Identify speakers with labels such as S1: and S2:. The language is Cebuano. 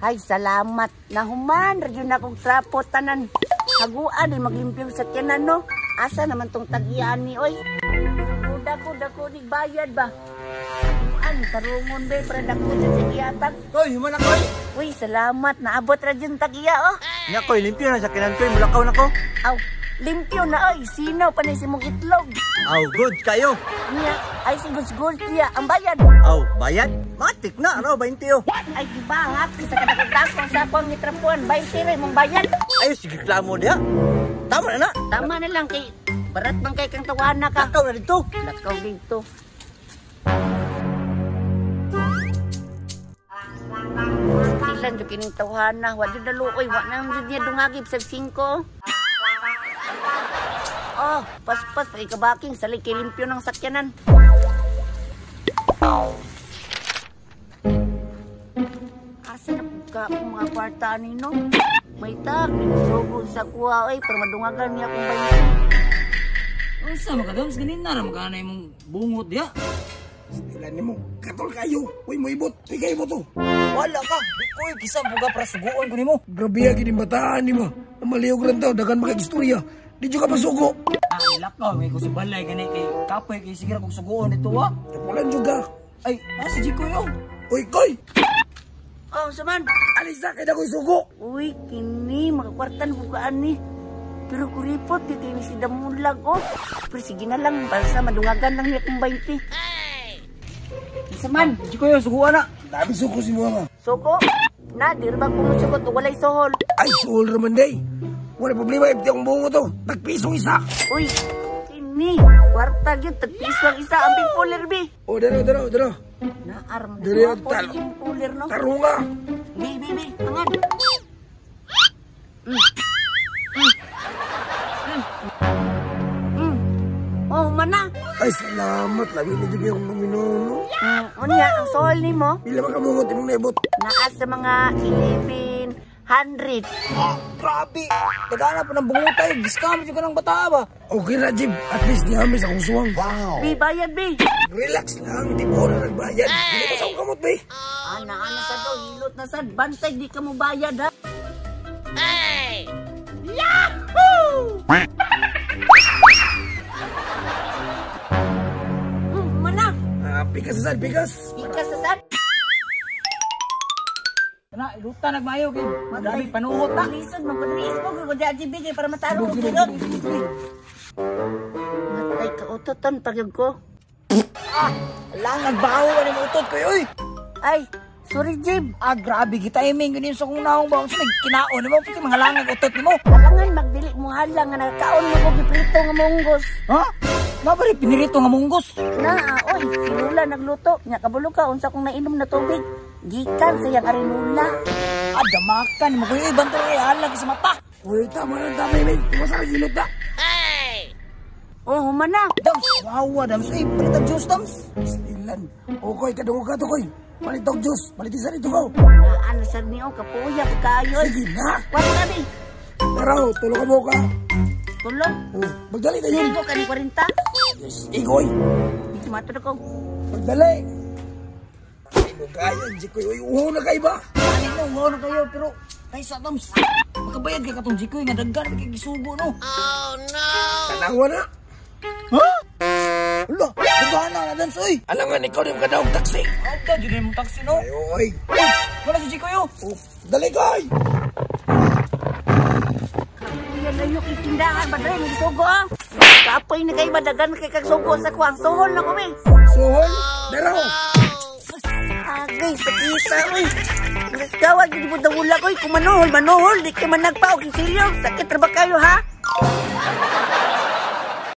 S1: Hay, salamat. Nahuman, radyo na akong trapo tanan. Haguan, di maglimpyo sa tiyanan, no? Asa naman tong tagiyaan ni, oy? Pero dako, ni bayad ba? Haguan, tarungon be, para dako dyan sa iyatag.
S2: Koy, human na koy.
S1: Uy, salamat. Naabot radyo yung tagiya, oh.
S2: Nya koy, limpyo na sa kinan koy, mulakaw na ko.
S1: Aw, limpyo na, oy. Sino pa na si mong itlog?
S2: Aw, good kayo.
S1: Nya, ay si good niya. Ang bayad.
S2: Aw, bayad? Matik na, araw, 20 oh.
S1: Ay, di ba, happy sa kadakadako sa akong nitrapuan. 20 rin mong bayad.
S2: Ay, sige, klamo diha. Tama na na.
S1: Tama na lang kay barat man kay kang tawana ka.
S2: Lakaw na dito.
S1: Lakaw dito. Ilan jud kining tawhana, wa jud naluoy, wa na jud niya dungagib sa 5. Oh, paspas pakikabaking sali kay limpyo ng sakyanan. Asa na ka akong mga kwarta nino? May tag, sugo sa kuha, ay, para madungagan niya akong 20.
S3: Unsa makadams ganin na ra magana imong bungot diha.
S4: Ilan nimo katol kayo. Uy mo ibot, bigay mo to.
S3: Wala ka. Di ko kisa buga para suguon ko nimo.
S4: Grabe gid bataan nimo. Maliyog ran taw dagan makag-istorya. Di jud ka pasugo.
S3: Ah, lakaw may ko sa balay gani kay kapoy kay sige ra kog suguon dito wa.
S4: Tapulan jud ka.
S3: Ay, si Jikoy oh.
S4: Uy, koy.
S1: Oh, saman.
S4: Alis na kay dakoy sugo.
S1: Uy, kini makakwartan bugaan ni. Pero kuripot di kay si damulag oh. Pero sige na lang basta madungagan lang niya kung 20. Saman,
S3: Jikoy suguan na.
S4: Dami sugo si mama.
S1: Sugo? Na, di ba kumusugot o walay sohol?
S4: Ay, suhol raman day. Wala problema, ibti akong bungo to. Tagpisong isa.
S1: Uy, kini. Kwarta yun, tagpiso ang isa. Ambing pulir, bi.
S4: O, daro, daro, daro.
S1: Naarm.
S4: Dere, talo.
S1: Pulir, no?
S4: Tarunga.
S1: Bi, bi, bi. Angan. Oh, mana.
S4: Ay, salamat. Labi na dyan akong maminono.
S1: Unya, ang sohol ni mo?
S4: Pila ba kabungot imong naibot?
S1: Naa sa mga 1100.
S3: Ah, grabe. Tagana po ng bungutay. Giscam jud ka ng bata ba?
S4: Okay na, Jim. At least niya sa akong suwang.
S3: Wow.
S1: Bi, bayad, bi.
S4: Relax lang. Hindi po na nagbayad. Hindi ko sa akong kamot, bi.
S1: Ana, ana sa do. Hilot na sad. Bantay, di ka mo bayad, ha?
S5: Hey! Yahoo!
S1: Mana.
S4: Pikas sa sad, pikas.
S1: Pikas sa sad.
S3: Na, iluta nagmayo kay grabe panuhot na.
S1: Lisod man kun mo ko di bigay para matarong og kilot. Matay ka utoton pagyud ko.
S3: Ah, lang nagbaho ka nimo utot koy oy.
S1: Ay, sorry Jim.
S3: Ah, grabe gitiming gani sa kong naong ba unsa kinaon nimo pati mga langag utot nimo.
S1: Halangan magdili mo halang nga nagkaon mo og giprito nga munggos.
S3: Ha? Mabari pinirito nga munggos.
S1: Na, oy, si Lula nagluto. Nya kabulo ka unsa kong nainom na tubig. Gikan sa iyang arinula.
S3: Ah, damakan mo kuy bantay kay halag sa mata.
S4: Uy, tama na tama ni. Tumasa ang hilot na.
S5: Hey!
S1: Oh, humana.
S3: Dams, wawa dams. Uy, palit og juice dams.
S4: Ilan. Okay, kadungog ka to koy. Palit og juice. Palit isa dito ko.
S1: Naan sad niyo kapuya kayo.
S4: Sige na.
S1: Wala na bi.
S4: Tara, tulong ka mo ka.
S1: Tulong.
S4: Oh, magdali na yun.
S1: Igo ka ni 40.
S4: Yes, igoy.
S1: Dito matulog ko.
S4: Magdali. Kaya, Jikoy, uy, uho na kayo ba?
S3: Ano na, uho na kayo, pero kaysa dams, makabayad ka katong Jikoy nga daggan, may kagisugo, no?
S5: Oh, no!
S4: Tanawa na!
S3: Ha? Ala, daghan na na, dams, uy!
S4: Alangan, ikaw na yung kadaog taxi!
S3: Aga, dyan yung taxi, no?
S4: Ay, uy!
S3: Uy, wala si Jikoy, oh!
S4: Oh, dali, koy!
S1: Kapuya na yung itindahan, ba dali, magisugo, ah? Kapoy na kayo, madagan kay kagsugo sa kuwang suhol na kami!
S4: Suhol? Daraw!
S1: Agay, sakita, uy. Gawag, hindi mo dawula, uy. Kung manuhol, manuhol. Di ka man nagpa, o kisilyo. Sakit ra ba kayo, ha?